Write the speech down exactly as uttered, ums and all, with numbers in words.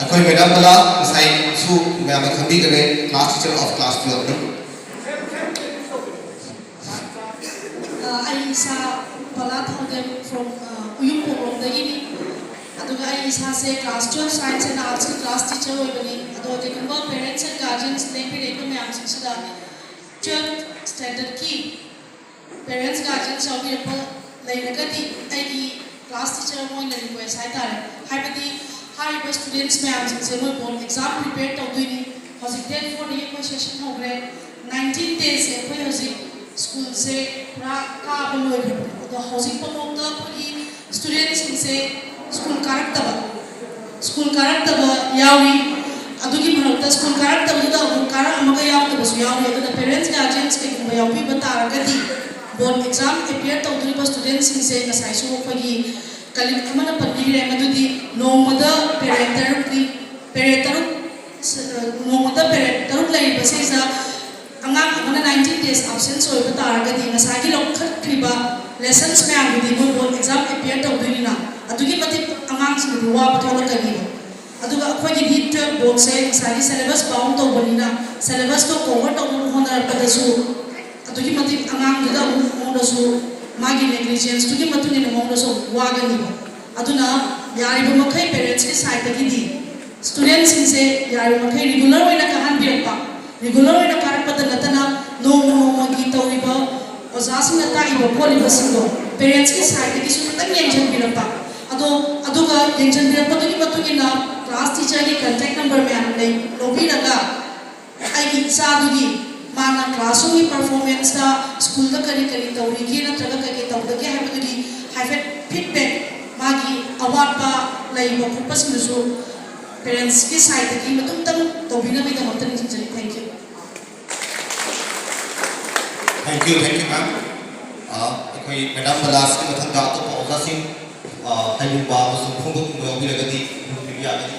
ꯑꯩꯈꯣꯏ ꯃꯦꯗꯥꯝ ꯕꯂꯥ ꯉꯁꯥꯏꯁꯨ ꯃꯌꯥꯝꯅ ꯈꯪꯕꯤꯒꯅꯤ, class teacher of class twelve ꯅꯤ꯫ ꯑ, ꯑꯩ ꯏꯁꯥ ꯕꯂꯥ ꯊꯧꯗꯦꯝ from, ꯑ, ꯎꯌꯨꯝ ꯄꯣꯔꯣꯝꯗꯒꯤꯅꯤ꯫ ꯑꯗꯨꯒ ꯑꯩ ꯏꯁꯥꯁꯦ class twelve science and arts ꯀꯤ class teacher ꯑꯣꯏꯕꯅꯤ꯫ ꯑꯗꯣ ꯀꯩꯒꯨꯝꯕ parents and guardians ꯂꯦꯡꯕꯤꯔꯛꯏꯕ ꯃꯌꯥꯝꯁꯤꯡꯁꯤꯗ twelfth standard ꯀꯤ parents guardians ꯌꯥꯎꯕꯤꯔꯛꯄ ꯂꯩꯔꯒꯗꯤ ꯑꯩꯒꯤ class teacher ꯑꯃ ꯑꯣꯏꯅ request ꯍꯥꯏꯇꯥꯔꯦ꯫ ꯍꯥꯏꯕꯗꯤ ꯍꯥꯏꯔꯤꯕ students ꯃꯌꯥꯝꯁꯤꯡꯁꯦ ꯃꯣꯏ board exam prepare ꯇꯧꯗꯣꯏꯅꯤ꯫ ꯍꯧꯖꯤꯛ date four ꯗꯒꯤ ꯑꯩꯈꯣꯏ session ꯍꯧꯈ꯭ꯔꯦ꯫ Nineteen days ꯁꯦ ꯑꯩꯈꯣꯏ ꯍꯧꯖꯤꯛ school ꯁꯦ ꯄꯨꯔꯥ ꯀꯥꯕ ꯂꯣꯏꯈ꯭ꯔꯕꯅꯦ꯫ ꯑꯗꯣ ꯍꯧꯖꯤꯛ ꯐꯥꯎꯕꯗ ꯑꯩꯈꯣꯏꯒꯤ student ꯁꯤꯡꯁꯦ school ꯀꯥꯔꯛꯇꯕ, school ꯀꯥꯔꯛꯇꯕ ꯌꯥꯎꯔꯤ꯫ ꯑꯗꯨꯒꯤ ꯃꯔꯛꯇ school ꯀꯥꯔꯛꯇꯕꯗꯨꯗ ꯑꯃꯨꯛ ꯀꯥꯔꯛꯑꯝꯃꯒ ꯌꯥꯎꯗꯕꯁꯨ ꯌꯥꯎꯔꯤ꯫ ꯑꯗꯨꯅ parents guardians ꯀꯩꯒꯨꯝꯕ ꯌꯥꯎꯕꯤꯕ ꯇꯥꯔꯒꯗꯤ board exam appear ꯇꯧꯗꯣꯔꯤꯕ student ꯁꯤꯡꯁꯦ ꯉꯁꯥꯏꯁꯨ ꯑꯩꯈꯣꯏꯒꯤ colleague ꯑꯃꯅ ꯄꯟꯕꯤꯈ꯭ꯔꯦ, ꯃꯗꯨꯗꯤ ꯅꯣꯡꯃꯗ parent ꯇꯔꯨꯛꯇꯤ, parent ꯇꯔꯨꯛ, ꯅꯣꯡꯃꯗ parent ꯇꯔꯨꯛ ꯂꯩꯔꯤꯕꯁꯤꯗ ꯑꯉꯥꯡ ꯑꯃꯅ nineteen days absence ꯑꯣꯏꯕ ꯇꯥꯔꯒꯗꯤ ꯉꯁꯥꯏꯒꯤ ꯂꯧꯈꯠꯈ꯭ꯔꯤꯕ lessons ꯃꯌꯥꯝꯗꯨꯗꯤ ꯃꯣꯏ board exam appear ꯇꯧꯗꯣꯏꯅꯤꯅ ꯑꯗꯨꯛꯀꯤ ꯃꯇꯤꯛ ꯑꯉꯥꯡꯁꯤꯡꯗꯗꯤ ꯋꯥꯕ ꯊꯣꯛꯂꯛꯀꯅꯤꯕ꯫ ꯑꯗꯨꯒ ꯑꯩꯈꯣꯏꯒꯤ NEET twelve board ꯁꯦ ꯉꯁꯥꯏꯒꯤ syllabus bound ꯇꯧꯕꯅꯤꯅ syllabus ꯇꯣ cover ꯇꯧꯅꯕ ꯍꯣꯠꯅꯔꯛꯄꯗꯁꯨ ꯑꯗꯨꯛꯀꯤ ꯃꯇꯤꯛ ꯑꯉꯥꯡꯗꯨꯗ ꯑꯃꯨꯛ ꯃꯑꯣꯡꯗꯁꯨ ꯃꯥꯒꯤ negligence ꯇꯨꯒꯤ ꯃꯇꯨꯡ ꯏꯟꯅ ꯃꯑꯣꯡꯗꯁꯨ ꯑꯃꯨꯛ ꯋꯥꯒꯅꯤꯕ꯫ ꯑꯗꯨꯅ ꯌꯥꯔꯤꯕ ꯃꯈꯩ parents ꯀꯤ side ꯇꯒꯤꯗꯤ student ꯁꯤꯡꯁꯦ ꯌꯥꯔꯤꯕ ꯃꯈꯩ regular ꯑꯣꯏꯅ ꯀꯥꯍꯟꯕꯤꯔꯛꯄ, regular ꯑꯣꯏꯅ ꯀꯥꯔꯛꯄꯗ ꯅꯠꯇꯅ ꯅꯣꯡꯃ ꯅꯣꯡꯃꯒꯤ ꯇꯧꯔꯤꯕ ꯑꯣꯖꯥꯁꯤꯡꯅ ꯇꯥꯛꯏꯕ ꯈꯣꯠꯂꯤꯕꯁꯤꯡꯗꯣ parents ꯀꯤ side ꯇꯒꯤꯁꯨ ꯈꯤꯇꯪ ꯌꯦꯡꯁꯤꯟꯕꯤꯔꯛꯄ꯫ ꯑꯗꯣ ꯑꯗꯨꯒ ꯌꯦꯡꯁꯤꯟꯕꯤꯔꯛꯄꯗꯨꯒꯤ ꯃꯇꯨꯡ ꯏꯟꯅ class teacher ꯒꯤ contact number ꯃꯌꯥꯝ ꯂꯩ, ꯂꯧꯕꯤꯔꯒ ꯑꯩꯒꯤ ꯏꯆꯥꯗꯨꯒꯤ ꯃꯥꯅ classroom ꯒꯤ performance ꯇ school ꯗ ꯀꯔꯤ ꯀꯔꯤ ꯇꯧꯔꯤꯒꯦ ꯅꯠꯇ꯭ꯔꯒ ꯀꯔꯤ ꯀꯔꯤ ꯇꯧꯗꯒꯦ ꯍꯥꯏꯕꯗꯨꯒꯤ ꯍꯥꯏꯐꯦꯠ feedback, ꯃꯥꯒꯤ ꯑꯋꯥꯠꯄ ꯂꯩꯕ ꯈꯣꯠꯄꯁꯤꯡꯗꯨꯁꯨ parents ꯀꯤ side ꯇꯒꯤ ꯃꯇꯨꯡꯇꯪ ꯇꯧꯕꯤꯅꯕꯒꯤꯗꯃꯛꯇ ꯅꯤꯡꯁꯤꯡꯖꯔꯤ꯫ Thank you꯫ Thank you, thank you, ma'am꯫ ꯑ, ꯑꯩꯈꯣꯏ ꯃꯦꯗꯥꯝ ꯕꯂꯥꯁꯀꯤ ꯃꯊꯪꯗ ꯑꯇꯣꯞꯄ ꯑꯣꯖꯥꯁꯤꯡ, ꯑ, ꯍꯩꯒꯨꯝꯕ ꯑꯃꯁꯨꯡ ꯈꯣꯡꯗꯣꯛꯀꯨꯝꯕ ꯌꯥꯎꯕꯤꯔꯒꯗꯤ ꯈꯨꯔꯨꯝꯕꯤꯕ ꯌꯥꯒꯅꯤ꯫